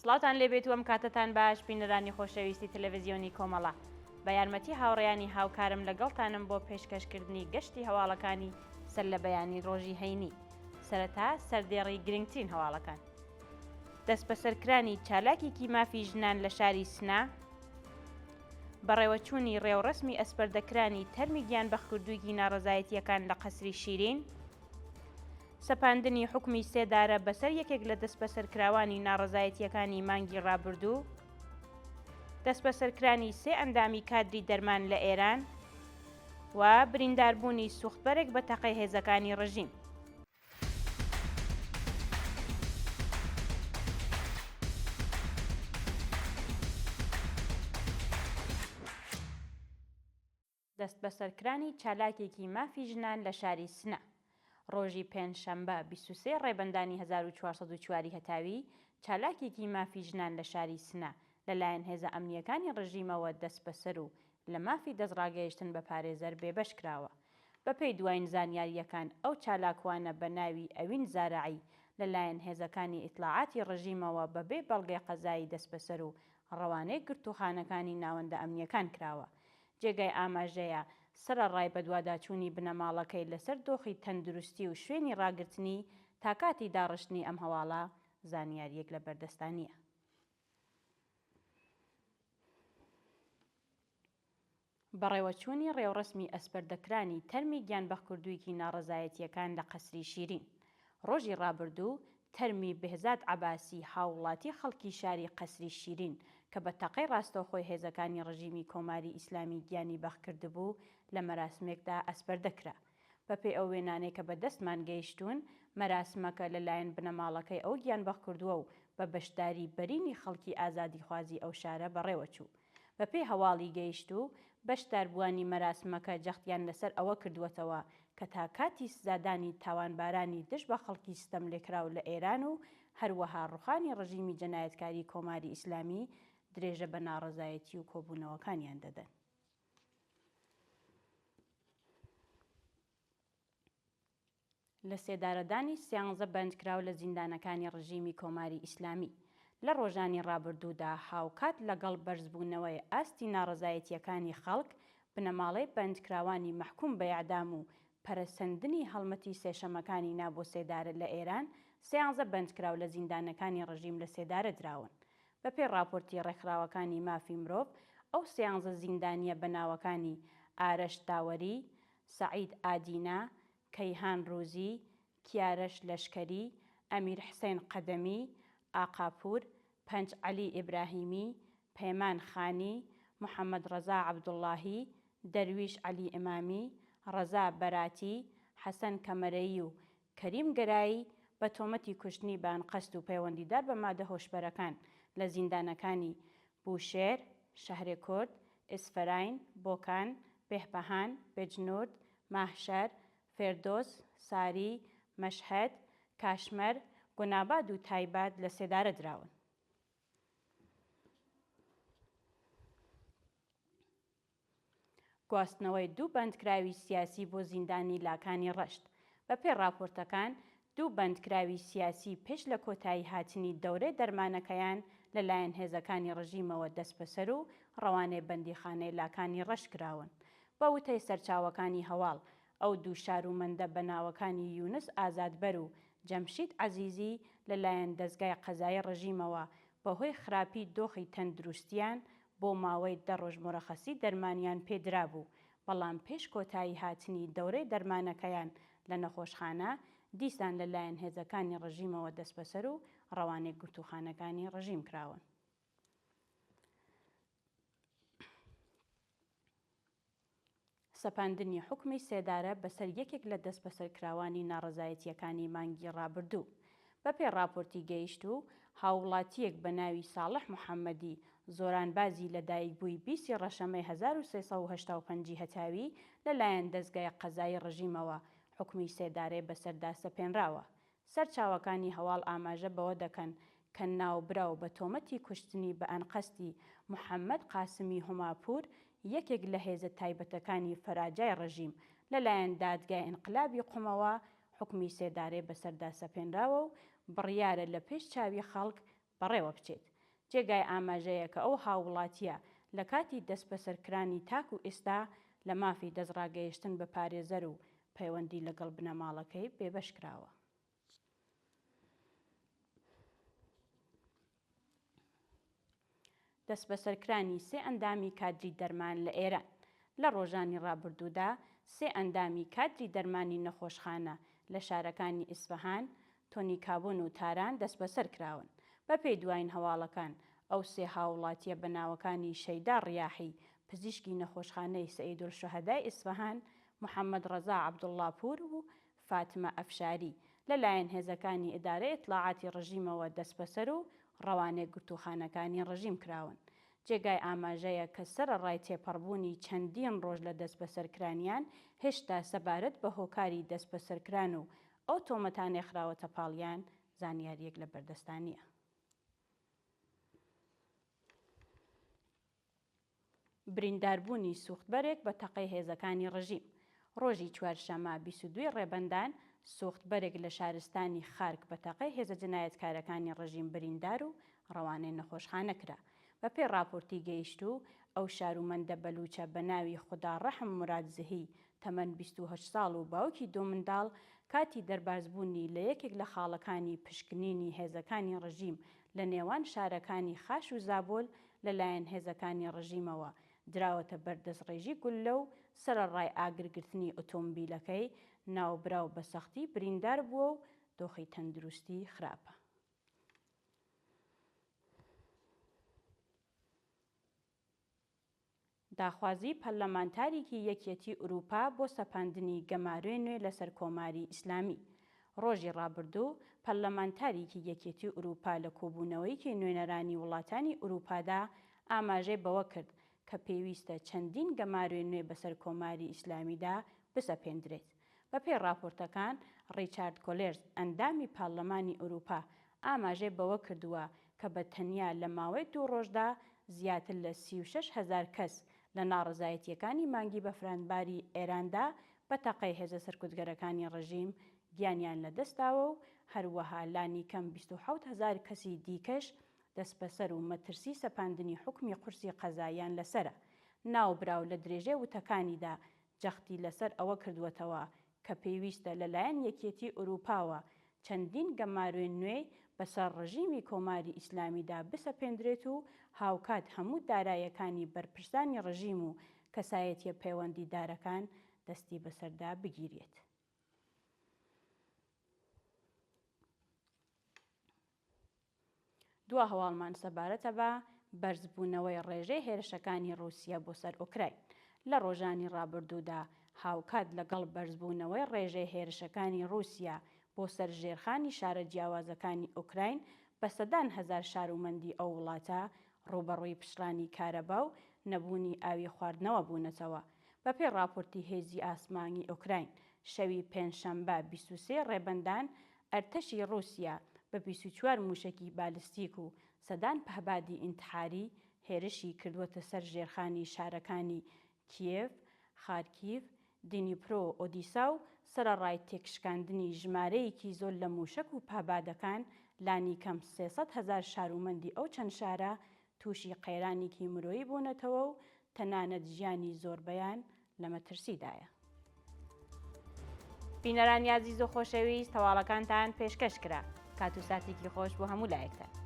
سڵاوتان لێبێت و ئەم کاتەتان باش بینەرانی خۆشەویستی تەلەڤزیۆنی کۆمەڵە. بە یارمەتی هاوڕێیانی هاوکارم لەگەڵتانم بۆ پێشکەشکردنی گەشتی هەواڵەکانی سەر لە بەیانی ڕۆژی هەینی. سەرەتا سەردێڕی گرنگترین هەواڵەکان. دەستبەسەرکرانی چالاکێکی مافی ژنان لە شاری سنە، بەڕێوەچوونی ڕێوڕەسمی ئەسپەردەکرانی تەرمی گیانبەختکردوویی ناڕەزایەتییەکان لە قەسری شیرین، سەپاندنی حوکمی سێدارە بەسەر یەکێک لە دەستبەسەرکراوانی ناڕەزایەتییەکانی مانگی ڕابردوو، دەستبەسەرکرانی سێ ئەندامی کادری دەرمان لە ئێران و برینداربوونی سوختبەرێک بە تەقەی هێزەکانی ڕژیم. دەستبەسەرکرانی چالاکێکی مافی ژنان لە شاری سنە. ڕۆژی پێنجشەمبە 23 ڕێبەندانی 1404 ی هەتاوی، چالاکێکی مافی ژنان لە شاری سنە لەلایەن هێزە ئەمنییەکانی ڕژیمەوە دەستبەسەر و لە مافی دەستڕاگەیشتن بە پارێزەر بێبەش کراوە. بەپێی دواین زانیارییەکان ئەو چالاکوانە بە ناوی ئەوین زارعی لە لایەن هێزەکانی ئیتڵاعاتی ڕژیمەوە بە بێ بەڵگەی قەزایی دەستبەسەر و ڕەوانەی گرتووخانەکانی ناوەندە ئەمنییەکان کراوە. جێگای ئاماژەیە سەرەڕای بەدواداچوونی بنەماڵەکەی لەسەر دۆخی تەندروستی و شوێنی ڕاگرتنی تا کاتی داڕشتنی ئەم هەواڵە زانیارییەک لە بەردەستا نییە. بەڕێوەچوونی ڕێوڕەسمی ئەسپەردەکرانی تەرمی گیانبەختکردوویکی ناڕەزایەتییەکان لە قەسری شیرین. ڕۆژی ڕابردوو تەرمی بێهزاد عەباسی هاووڵاتی خەڵکی شاری قەسری شیرین کە بە تەقەی ڕاستەوخۆی هێزەکانی ڕژیمی کۆماری ئیسلامی گیانی بەختکردبوو لە مەراسمێکدا ئەسپەردە کرا. بەپێی ئەو وێنانەی کە بە دەستمان گەیشتوون مەراسمەکە لە لایەن بنەماڵەکەی ئەو گیانبەختکردووە و بە بەشداری بەرینی خەڵکی ئازادیخوازی ئەو شارە بەڕێوەچوو. بەپێی هەواڵی گەیشتوو، بەشداربووانی مەراسمەکە جەختیان لەسەر ئەوە کردووەتەوە کە تا کاتی سزادانی تاوانبارانی دژ بە خەڵکی ستەملێکراو لە ئێران و هەروەها ڕوخانی ڕژیمی جەنایەتکاری کۆماری ئیسلامی درێژە بە ناڕەزایەتی و کۆبوونەوەکانیان دەدەن. لەسێدارەدانی سیانزە بەندکراو لە زیندانەکانی ڕژیمی کۆماری ئیسلامی لە ڕۆژانی ڕابردوودا هاوکات لەگەڵ بەرزبوونەوەی ئاستی ناڕەزایەتییەکانی خەڵک، بنەماڵەی بەندکراوانی مەحکووم بە ئێعدام و پەرەسەندنی هەڵمەتی سێشەمەکانی نا بۆ سێدارە لە ئێران، سیانزە بەندکراو لە زیندانەکانی ڕژیم لە سێدارە دراون. بەپێی ڕاپۆرتی ڕێکخراوەکانی مافی مرۆڤ، ئەو سیانزە زیندانییە بە ناوەکانی ئارەش داوەری، سەعید ئادینا، کەیهان ڕوزی، کیارەش لەشکەری، ئەمیر حسێن قەدەمی، ئاقاپوور، پەنج عەلی ئیبراهیمی، پەیمان خانی، محەمەد ڕەزا عەبدوڵڵاهی، دەرویش عەلی ئیمامی، ڕەزا بەراتی، حەسەن کەمەرەیی و کەریم گەرایی بە تۆمەتی کوشتنی بە ئەنقەست و پەیوەندیدار بە مادە هۆشبەرەکان لە زیندانەکانی بوشێر، شەهرێکورد، ئیسفەراین، بۆکان، بێهبەهان، بێجنورد، ماهشەر، فێردۆس، ساری، مەشهەد، کاشمەر، گوناباد و تایباد لە سێدارە دراون. گواستنەوەی دوو بەندکراوی سیاسی بۆ زیندانی لاکانی ڕەشت. بەپێی ڕاپۆرتەکان، دوو بەندکراوی سیاسی پێش لە کۆتایی هاتنی دەورەی دەرمانەکەیان لە لایەن هێزەکانی ڕژیمەوە دەستبەسەر و ڕەوانەی بەندیخانەی لاکانی ڕەشت کراون. بە وتەی سەرچاوەکانی هەواڵ، ئەو دوو شارومەندە بە ناوەکانی یونس ئازادبەر و جەمشید عەزیزی لە لایەن دەزگای قەزایی ڕژیمەوە بە هۆی خراپی دۆخی تەندروستیان بۆ ماوەی دە ڕۆژ مورەخەسی دەرمانیان پێ درابوو، بەڵام پێش کۆتایی هاتنی دەورەی دەرمانەکەیان لە نەخۆشخانە، دیسان لە لایەن هێزەکانی ڕژیمەوە دەستبەسەر و ڕەوانەی گرتووخانەکانی ڕژیم کراون. سەپاندنی حوکمی سێدارە بەسەر یەکێک لە دەستبەسەرکراوانی ناڕەزایەتییەکانی مانگی ڕابردوو. بەپێی ڕاپۆرتی گەیشتوو، هاووڵاتییەک بە ناوی ساڵح محەممەدی زۆرانبازی لەدایکبووی 20 ی ڕەشەمەی 1385 ی هەتاوی لەلایەن دەزگای قەزایی ڕژیمەوە حوکمی سێدارەی بەسەردا سەپێنراوە. سەرچاوەکانی هەواڵ ئاماژە بەوە دەکەن کە ناوبراو بە تۆمەتی کوشتنی بە ئەنقەستی محەممەد قاسمی هۆماپوور یەکێک لە هێزە تایبەتەکانی فەراجای ڕژیم لەلایەن دادگای ئینقلابی قومەوە حوکمی سێدارەی بەسەردا سەپێنراوە و بڕیارە لە پێش چاوی خەڵک بەڕێوە بچێت. جێگای ئاماژەیە کە ئەو هاووڵاتییە لە کاتی دەستبەسەرکرانی تاکوو ئێستا لە مافی دەستڕاگەیشتن بە پارێزەر و پەیوەندی لەگەڵ بنەماڵەکەی بێبەش کراوە. دەستبەسەرکرانی سێ ئەندامی کادری دەرمان لە ئێران لە ڕۆژانی ڕابردوودا سێ ئەندامی کادری دەرمانی نەخۆشخانە لە شارەکانی ئیسفەهان، تۆنیکابۆن و تاران دەستبەسەر کراون. بەپێی دوایین هەواڵەکان، ئەو سێ هاووڵاتییە بە ناوەکانی شەیدا ڕیاحی، پزیشکی نەخۆشخانەی سەیدولشوهەدای ئیسفەهان، محەممەد ڕەزا عەبدوڵڵاپوور و فاتمە ئەفشاری، لە لایەن هێزەکانی ئیدارەی ئیتڵاعاتی ڕژیمەوە دەستبەسەر و ڕەوانەی گرتووخانەکانی ڕژیم کراون. جێگای ئاماژەیە کە سەرەڕای تێپەڕبوونی چەندین ڕۆژ لە دەستبەسەرکرانیان، هێشتا سەبارەت بە هۆکاری دەستبەسەرکران و ئەو تۆمەتانەی خراوەتە پاڵیان، زانیارییەک لە بەردەستا نییە. برینداربوونی سووختبەرێک بە تەقەی هێزەکانی ڕژیم ڕۆژی چوارشەممە 22 ی ڕێبەندان، سووختبەرێک لە شارستانی خارک بە تەقەی هێزە جنایەتکارەکانی ڕژیم بریندار و ڕەوانەی نەخۆشخانە کرا. بە پێی ڕاپۆرتی گەیشتوو، ئەو شارومەندە بەلووچە بە ناوی خوداڕەحم مورادزهی تەمەن 28 ساڵ و باوکی دوو منداڵ، کاتی دەربازبوونی لە یەکێک لە خاڵەکانی پشکنینی هێزەکانی ڕژیم لە نێوان شارەکانی خاش و زابۆل لە لایەن هێزەکانی ڕژیمەوە دراوەتە بەر دەستڕێژی گوللە و سەرەڕای ئاگرگرتنی ئۆتۆمبیلەکەی، ناوبراو بە سەختی بریندار بووە و دۆخی تەندروستی خراپە. داخوازی پەرلەمانتاریکی یەکیەتی ئورووپا بۆ سەپاندنی گەمارۆی نوێ لەسەر کۆماری ئیسلامی ڕۆژی ڕابردوو پەرلەمانتاریکی یەکیەتی ئورووپا لە کۆبوونەوەیکی نوێنەرانی وڵاتانی ئورووپادا ئاماژەی بەوە کرد کە پێویستە چەندین گەمارۆی نوێ بەسەر کۆماری ئیسلامیدا بسەپێندرێت. بەپێی ڕاپۆرتەکان، ڕیچارد کۆلێرز، ئەندامی پارلەمانی ئورووپا، ئاماژەی بەوە کردووە کە بە تەنیا لە ماوەی دوو ڕۆژدا زیاتر لە 36 هەزار کەس لە ناڕەزایەتییەکانی مانگی بەفرانباری ئێراندا بە تەقەی هێزە سەرکوتگەرەکانی ڕژیم گیانیان لە دەست داوە و هەروەها لانیکەم 27 هەزار کەسی دیکەش دەستبەسەر و مەترسی سەپاندنی حوکمی قورسی قەزاییان لەسەرە. ناوبراو لە درێژەی وتەکانیدا جەختی لەسەر ئەوە کردووەتەوە کە پێویستە لەلایەن یەکیەتیی ئورووپاوە چەندین گەمارۆی نوێی بەسەر ڕژیمی کۆماری ئیسلامیدا بسەپێندرێت و هاوکات هەموو دارایەکانی بەرپرسانی ڕژیم و کەسایەتییە پەیوەندیدارەکان دەستی بەسەردا بگیریێت. دوا هەواڵمان سەبارەتە بە بەرزبوونەوەی ڕێژەی هێرشەکانی ڕووسیە بۆ سەر ئۆکراین لە ڕۆژانی ڕابردوودا هاوکات لەگەڵ بەرزبوونەوەی ڕێژەی هێرشەکانی ڕووسیا بۆ سەر ژێرخانی شارە جیاوازەکانی ئۆکراین بە سەدان هەزار شارومەندی ئەو وڵاتە ڕووبەڕووی پچڕانی کارەبا و نەبوونی ئاوی خواردنەوە بوونەتەوە. بەپێی ڕاپۆرتی هێزی ئاسمانی ئۆکراین، شەوی پێنجشەمبە 23 ڕێبەندان ئەرتەشی ڕووسیا بە 24 مووشەکی بالستیک و سەدان پەهبادی ئینتحاری هێرشی کردووەتە سەر ژێرخانی شارەکانی کیێڤ، خارکیڤ، دنیپرۆ و ئۆدیسا و سەرەڕای تێکشکاندنی ژمارەیەکی زۆر لە مووشەک و پەهبادەکان، لانیکەم 300 هەزار شارومەندی ئەو چەند شارە تووشی قەیرانێکی مرۆیی بوونەتەوە و تەنانەت ژیانی زۆربەیان لە مەترسیدایە. بینەرانی ئازیز و خۆشەویست هەواڵەکانتان پێشکەش کرا. کات و ساتێکی خۆش بۆ هەموو لایەکتان.